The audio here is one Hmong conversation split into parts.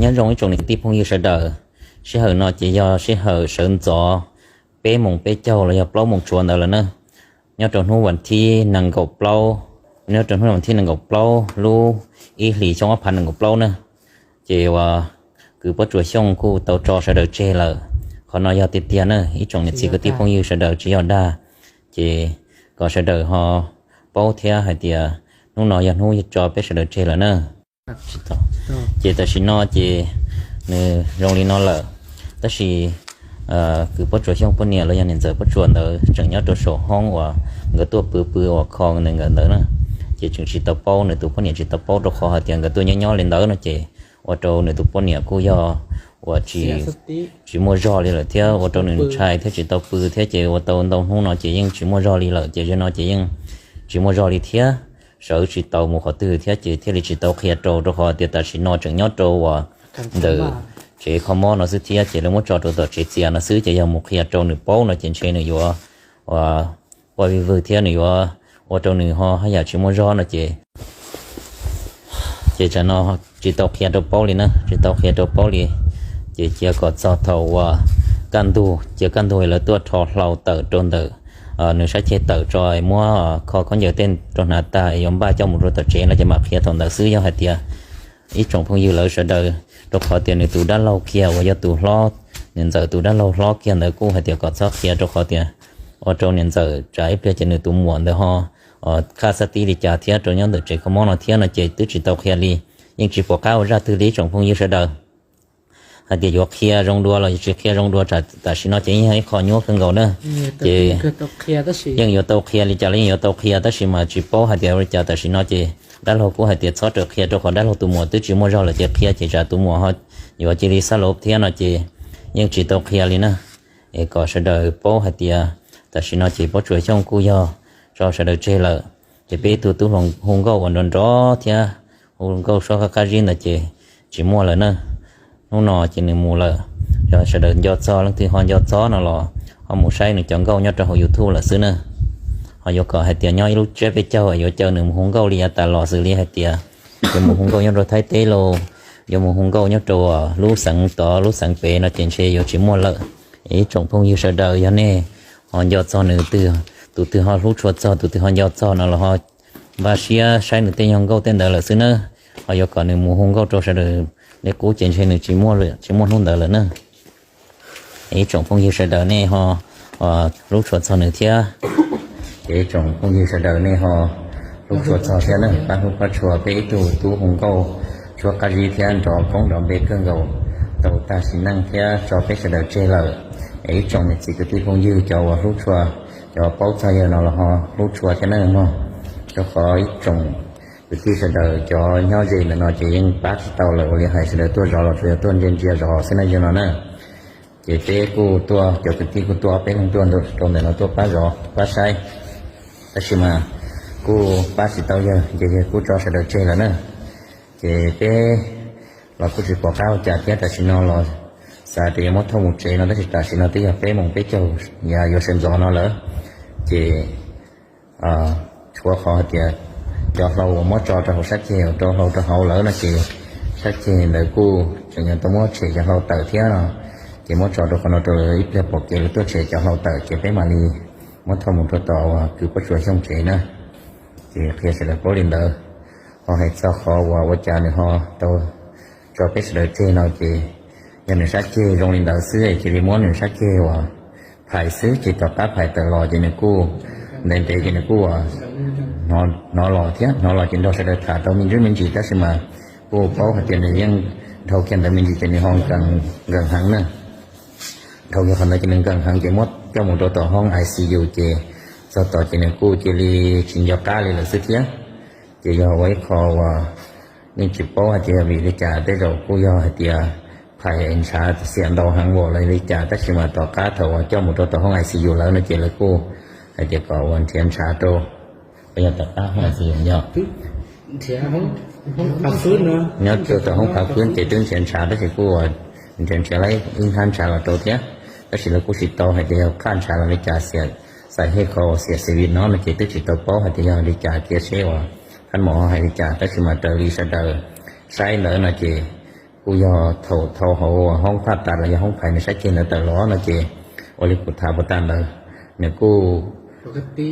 Nyob zoo ib tsoom niam tij phooj ywg sawv daws, sij hawm no ces yog sij hawm sawv ntxov peb moos peb caug los yog plaub moos tsuav ntawd lawm na. Nyob rau hnub vas thib nees nkaum plaub, nyob rau hnub vas thib nees nkaum plaub lub ib hlis xyoo ob phav nees nkaum plaub na, ces uas kwv Pob Tsuas Xyooj kuj tau tso sawv daws tseg lawm. Qhov no yog tiag tiag na ib tsoom niam txiv kwv tij phooj ywg sawv daws, tsis yog dag, ces kom sawv daws ho paub thiab hais tias hnub no yog hnub tso peb sawv daws tseg lawm na. Ces tam sim no ces nws zoo li no lawm, tab sis kwv Pob Tsuas Xyooj poj niam los yog niam ntxawm Pob Tsuas ntawd tseem nyob rau saum hoob uas nkawd tuaj pw pw uas kho nws nkawd ntawd na. Ces tseem tsis tau paub, nws tus poj niam tsis tau paub rau qhov hais tias nkawd tuaj nyob nyob li ntawd no ces ua rau nws tus poj niam kuj yog uas tsis, tsis muaj zog li lawm thiab ua rau nws ntshai thiab tsis tau pw thiab ces ua tau ntau hnub no ces yeej tsis muaj zog li lawm ces zaum no ces yeej tsis muaj zog li thiab, sawv tsis tau mus qhov twg thiab ces thiaj li tsis tau qhia rau, rau qhov tias tam sim no tseem nyob rau uas ntawm tsev kho mob no xwb thiab ces lawv muab tso rau tom tsev txias no xwb ces yog mus qhia rau nws paub no ces ntshe nws yuav uas quaj vij vwg thiab nws yuav ua rau nws ho haj yam tsis muaj zog no ces ces tsam no tsis tau qhia rau paub li na, tsis tau qhia rau paub li. Ces cia kom txog thaum uas kaj ntug, cia kaj ntug lawv tuaj rho hlau tawm rau ntawm nws sab ceg tawm tso, muab kho khaub ncaws tej rau hnav tag yuav npaj coj mus rau tom tsev no ces mam qhia thaum ntawd xwb. Yog hais tias ib tsoom phooj ywg lawv sawv daws, rau qhov tias nws tus dab laug kiag uas yog tus hlob, niam ntxawm tus dab laug hlob kiag ntawd kuj hais tias kom txhob qhia rau qhov tias ua rau niam ntxawm tsam ib pliag ces nws tus muam ntawd ho khaj xab tib li cas thiab rau nyob ntawm tsev kho mob no thiab no ces twb tsis tau qhia li. Yeej tsis pom qab ua zaj twg li ib tsoom phooj ywg sawv daws, hais tias yuav qhia zoo dua los yuav tsis qhia zoo dua, tam sim no ces yeej yog ib qho nyuaj kawg nkaus na. Ces yeej yuav tau qhia li cas los yeej yuav tau qhia tab sis mas tsis paub hais tias ua li cas. Tam sim no ces dab laug kuj hais tias txhob rawm qhia rau qhov dab laug tus muam twb tsis muaj zog lawm ces qhia ces tsam tus muam ho yuav cia li xab lov thiab no ces yeej tsis tau qhia li na. Es kom sawv daws paub hais tias tam sim no ces Pob Tsuas Xyooj kuj yog tso sawv daws tseg lawm, ces peb ib tug tub hu nkauj uas nrov nrov thiab hu nkauj suab qab qab zib ntawd ces tsis muaj lawm na. Hnub no ces nws mus lawm. Yog sawv daws nco txog, leej twg ho nco txog no los ho mus saib nws cov nkauj nyob rau hauv YouTube lawm xwb na. Ho yuav kom hais tias nyob ib lub tsiab peb caug yuav caw nws mus hu nkauj li yav tas los xws li hais tias yuav mus hu nkauj nyob rau Thaib teb lauj, yuav mus hu nkauj nyob rau lub xeev tod lub xeev pem no ces ntshe yuav tsis muaj lawm. Ib tsoom phooj ywg sawv daws yog nej ho nco txog nws twg, tus twg ho hlub tshua txog, tus twg ho nco txog no los ho npaj siab saib nws tej nyuag nkauj tej ntawd lawm xwb na. Ho yuav kom nws mus hu nkauj rau sawv daws li qub ces ntshe nws tsis muaj, tsis muaj hnub ntawd lawm na. Ib tsoom phooj ywg sawv daws nej ho, hlub tshua txog nws thiab. Ces ib tsoom phooj ywg sawv daws nej ho hlub tshua txog thiab na, pab hlub pab tshua peb ib tug tub hu nkauj suab qab zib thiab nrov koob nrov npe kawg nkaus, tau tag sim neej thiab tso peb sawv daws tseg lawm. Es ib tsoom niam txiv kwv tij phooj ywg cov uas hlub tshua, cov paub txog yawg no los ho hlub tshua thiab na mog. Rau qhov ib tsoom kwv tij sawv daws cov nyob ze ntawm no ces yeej pab tsis tau lawm, ua li hais sawv daws tuaj zov los tsuas yog tuaj ntsia ntsia zov xwb na yawg no na. Ces peb kuj tuaj, cov kwv tij kuj tuaj, peb leeg tuaj rau ntawm no tuaj pab zov pab saib, tab sis mas kuj pab tsis tau yawg ces yawg kuj tso sawv daws tseg lawm na. Ces peb los kuj tsis pom qab ua cas thiab, tam sim no los xav tias yuav muab thauj mus tsev no tab sis tam sim no twb yog peb moos peb caug yav yuav sawv ntxov no lawm. Ces tshuav qhov hais tias cov hlau uas muab tso rau hauv sab ceg, rau hlau rau hauv lawm no ces sab ceg ntawd kuj tseem yuav tau muab tshem cov hlau tawm thiab no, ces muab tso rau qhov no rau lawv ib pliag pom kev lawv tuaj tshem cov hlau tawm ces peb mam li muab thauj mus rau tom uas kwv Pob Tsuas Xyooj tsev na. Ces qhia sawv daws paub li ntawd. Ho hais txog qhov uas ua cas nws ho tau tso peb sawv daws tseg no ces yog nws sab ceg zoo li ntawd xwb, cia li muab nws sab ceg uas phais xwb, ces tom qab phais tawm los ces nws kuj ntev ntev ces nws kuj uas hnov los thiab, hnov los ces nrog sawv daws tham tau me ntsis me ntsis, tab sis mas kuj paub hais tias nws yeej dhau kiag ntawd me ntsis ces nws ho nkees heev na. Dhau kiag qhov ntawd ces nws nkees heev ces muab coj mus rau tom hoob I C U ces txog tod ces nws kuj cia li tsis nco qab li lawm xwb thiab. Ces yog ua ib qho uas yeej tsis paub hais tias yog vim li cas, tej zaum kuj yog hais tias phais ntshav xiam ntau heev los li cas, tab sis mas tom qab thaum uas coj mus rau tom hoob I C U lawm no ces lawv kuj hais tias kom uas nrhiav ntshav rau, yog tom qab hoob I C U yog nyob rau tom hoob phav fwb ces twb nrhiav ntshav tab sis kuj uas nrhiav nrhiav lawm ib hnab ntshav los rau thiab, tab sis lawv kuj tsis tau hais tias yog qhaj ntshav los li cas, xiam xais hej qhov uas xiam xis vim no no ces twb tsis tau paub hais tias yog li cas thiab seb uas phab mos hais li cas, tab sis mas raws li sawv daws saib ntawd no ces kuj Kuj yog thaum thaum hauv hoob phaj tas los yog hoob phais nws saib kiag ntawd tawm los no ces ua li kuv tham puas tas ntawd, nws kuj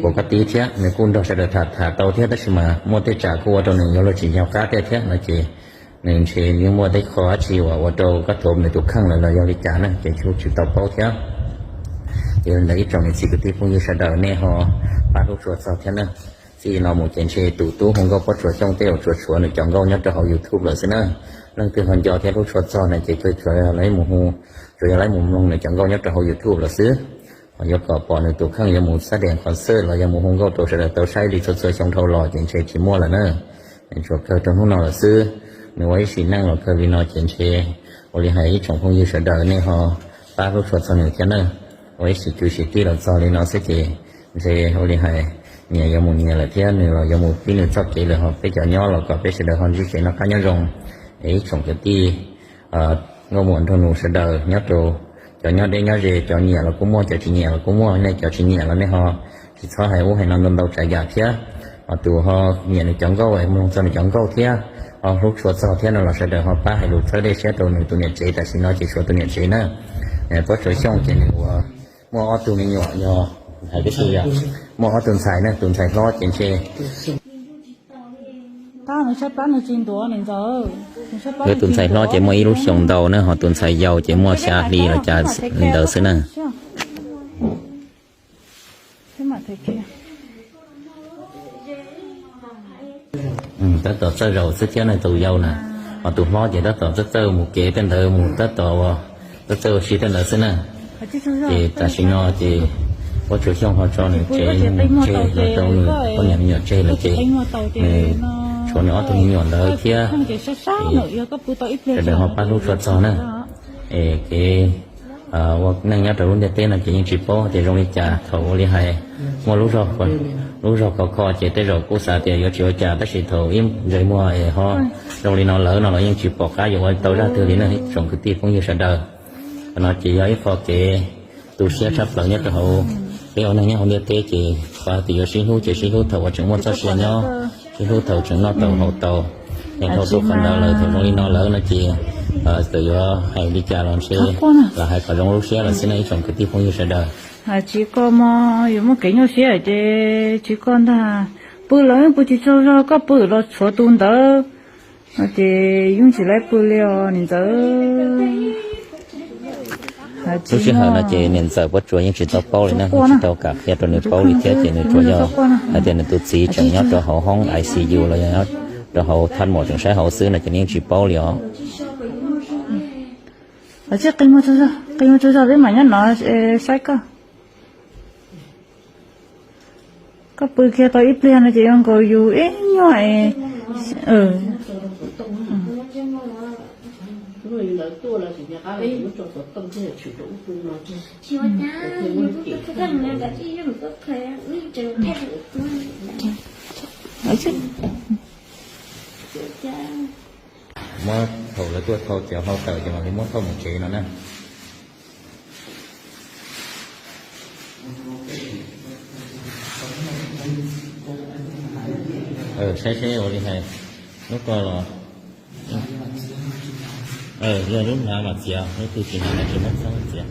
puas koj tib thiab nws kuj nrog sawv daws tham tham tau thiab, tab sis mas muaj tej tsam kuj ua rau nws yuav luag tsis nco qab tej thiab no ces nws ntshe yeej muaj tej qho dab tsi uas ua rau koj thuam nws tus kheej lawm los yog li cas na ces kuj tsis tau paub thiab. Ces ntawd ib tsoom niam txiv kwv tij phooj ywg sawv daws nej ho pab hlub tshua txog thiab na. Txij no mus ces ntshe tus tub hu nkauj Pob Tsuas Xyooj tej uas tsuas tshuav nws cov nkauj nyob rau hauv YouTube lawm xwb na. Leej twg ho nco thiab hlub tshua txog na ces kawg tsuas yog lawv mus hu, tsuas yog lawv mus mloog nws cov nkauj nyob rau hauv YouTube lawm xwb. Ho yuav kom pom nws tus kheej yuav mus xab dees qhov xwb los yog mus hu nkauj rau sawv daws tau saib li txhua txhua xyoo dhau los ces ntshe tsis muaj lawm na. Tsuas kawg rau hnub no lawm xwb. Nws ua ib sim neej los kawg li no ces ntshe ua li hais ib tsoom phooj ywg sawv daws nej ho pab hlub tshua txog nws thiab na. Ua ib sim kwv sim tij los txog li no xwb ces ntshe ua li hais nyias yuav mus nyias lawm thiab nws los yuav mus pib nws txoj kev lawm, ho peb cov nyob los kom peb sawv daws ho ntsib tsev noj qab nyob zoo. Es ib tsoom kwv tij nkauj muam nraug nus sawv daws nyob rau cov nyob deb nyob ze, cov nyiam los kuj muaj, cov tsis nyiam los kuj muaj, nej cov tsis nyiam los nej ho tsis txhob hais ub hais no ntau ntau tsav yam thiab. Ho tus ho nyiam nws cov nkauj es mloog txog nws cov nkauj thiab ho hlub tshua txog thiab no los sawv daws ho pab hais lus txhawb dej siab rau nws tus niam tsev tam sim no ces tshuav tus niam tsev na. Pob Tsuas Xyooj ces nws ua muaj ob tug me nyuam yog hais tib si yog muaj ob tug ntxhais na, tus ntxhais hlob ces ntshe tus ntxhais hlob ces muaj ib lub xyoos ntau na, ho tus ntxhais yau ces muaj xya hli los cas li ntawd xwb na. Tab tom txawj zaum xwb thiab na tus yau na, ho tus hlob ces tab tom txawj txawj mus kev tej ntawd, mus tab tom ua txawj txawj ua si tej ntawd xwb na. Ces tam sim no ces Pob Tsuas Xyooj ho tso nws tsev tseg los rau nws poj niam me nyuam tseg lawm ces nws tshuav nws ob tug me nyuam ntawd thiab. Sawv daws ho pab hlub tshua txog na. Es kev ua neej nyob rau lub ntiaj teb no ces yeej tsis paub tias zoo li cas, thaum ua li hais muaj lub zog khov kho ces tej zaum kuj xav tias yuav tsis ua cas, tab sis thaum ib ntses muag es ho zoo li no lawm no los yeej tsis pom qab yuav ua tau zaj twg li na ib tsoom kwv tij phooj ywg sawv daws. Qhov no ces yog ib qho kev tu siab tshaj plaws nyob rau hauv peb ua neej nyob hauv ntiaj teb ces qhov tias yuav sib hlub ces sib hlub thaum uas tseem muaj txoj sia nyob, sib hlub thaum tseem noj tau haus tau. Es dhau tuaj qhov ntawd lawm, thaum zoo li no lawm no ces txawm yuav hais li cas los ntshe los hais kom zoo lub siab lawm xwb na ib tsoom kwv tij phooj ywg sawv daws. Tsis koj mog, yuav muaj kev nyuaj siab ces tsis koj ntag. Pw los pw tsis tsaug zog, koj pw los tshuav tus ntawd ces yeej tsis laib pw li os niam ntxawm. Lub sij hawm no ces niam ntxawm Pob Tsuas yeej tsis tau paub li na, yeej tsis tau kam qhia rau nws paub li thiab ces nws tsuas yog hais tias nws tus txiv tseem nyob rau hauv hoob I C U los yog nyob rau hauv thaj maum tseem saib hauv xwb no ces nws yeej tsis paub li os. Qi mus tsaug zog peb mam nyob no saib koj. Koj pw kiag tau ib pliag no ces yuav nkaus yus ib nyuag es. Muab thaum lawv tuaj thau cov hlau tawm ces mam li muab thauj mus tsev no na. Saib seb ua li hais, lub ko los yog lub hnav mas txiav, lub twg tsis hnav no tsis muab txhob txiav.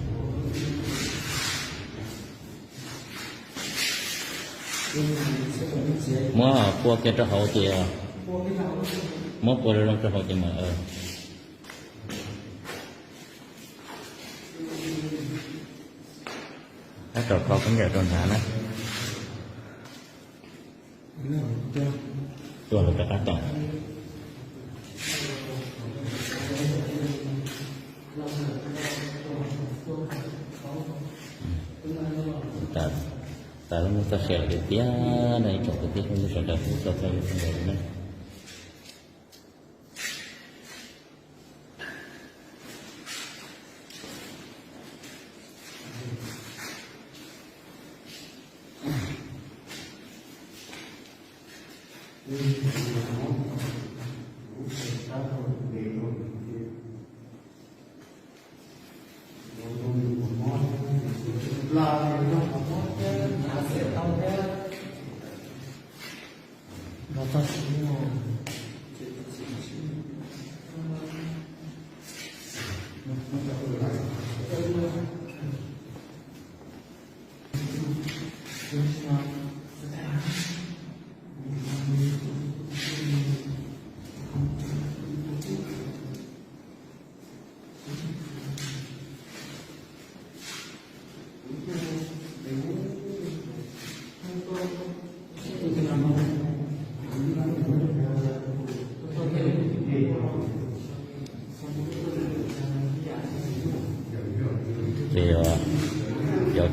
Muab pua kiag rau hauv ces, muab pua zoo zoo rau hauv ces mas. Tab tom kho khaub ncaws rau hnav na. Tuaj lawv rov qab tos. Tas lub neej txoj sia lawm tiag tiag na ib tsoom kwv tij phooj ywg sawv daws, txog txog li txog ntawd na.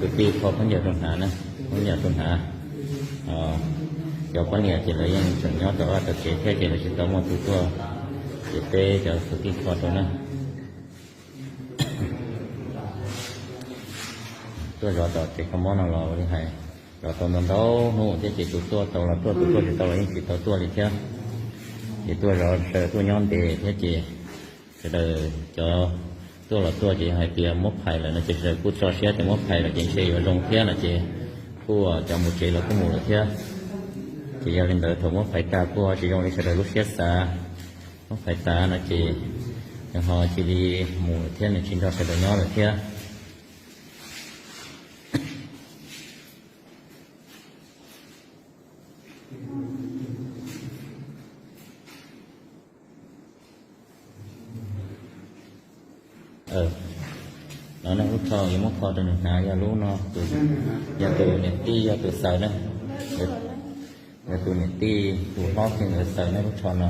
Kwv tij kho khaub ncaws rau hnav na, khaub ncaws rau hnav. Cov poj niam ces lawv yeej tseem nyob rau vaj tau tsev thiab ces lawv tsis tau muaj tus tuaj, ces peb cov kwv tij kho rau na. Tuaj zov tom tsev kho mob no los li hais, zov tau ntau ntau hnub thiab ces tus tuaj tau los tuaj, tus tuaj tsis tau los yeej tsis tau tuaj li thiab. Ces tuaj zov sawv tuaj nyob ntev thiab ces sawv daws cov tuaj los tuaj ces yog hais tias muab phais lawm no ces sawv daws kuj tso siab tias muab phais lawm ces ntshe yuav zoo thiab no ces kuj cov mus tsev los kuj mus lawm thiab. Ces yog li ntawd thaum muab phais tas kuj tsis zoo li sawv daws lub siab xav. Muab phais tas no ces nws ho cia li mus lawm thiab, nws tsis nrog sawv daws nyob lawm thiab. No nej lub tsho yuav muab kho rau nws hnav yog lub no, yog tus niam tij yog tus xaws na. Yog tus niam tij tus hlob kiag ntawd xaws nej lub tsho no.